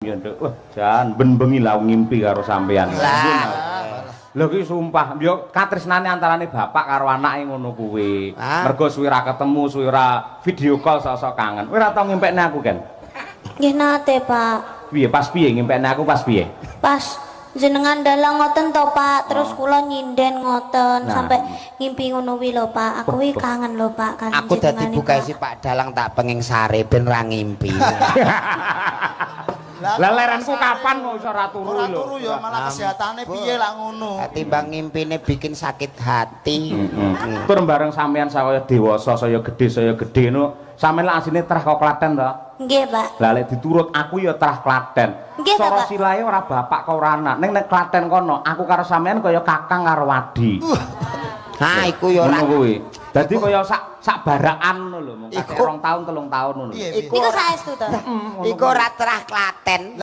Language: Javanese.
Ya, Nduk. Wah, jan ben bengi lah ngimpi karo sampean. Lah. Lho, ki sumpah, yo katresnane antarane bapak karo anake ngono kuwi. Ah. Mergo suwi ra ketemu, suwi ora video call, sok-sok kangen. Kowe ora tau ngimpekne aku, Ken? Nggih nate, Pak. Piye, pas piye ngimpekne aku, pas piye? Pas jenengan dalang ngoten to, Pak, terus kula nyinden ngoten sampai ngimpi ngono wi lho, Pak. Aku wi kangen lho, Pak, kali Aku dadi jenengane, buka Pak. si Pak Dalang tak penging sare ben ra ngimpi. Lah, lerenku kapan kok iso ora turu Ora lho. turu ya malah kesehatane piye lah ngono. Timbang ngimpine bikin sakit hati. Heeh. Tur bareng sampean saya dewasa, saya gedhe ngono, sampean lak asline trah kok Klaten to? Nggih, Pak. Lah, lek diturut aku ya trah Klaten. Nggih ta, Cara Pak? silahe ora bapak kok ora anak. Ning nek Klaten kono aku karo sampean kaya kakang karo adi. Ha, iku ya ora Ngono kuwi. Dadi kaya sak sak barakan ngono lho, mung 2 tahun, 3 tahun ngono. Piye, piye? Iku Niku saestu to? Iku ora trah Klaten.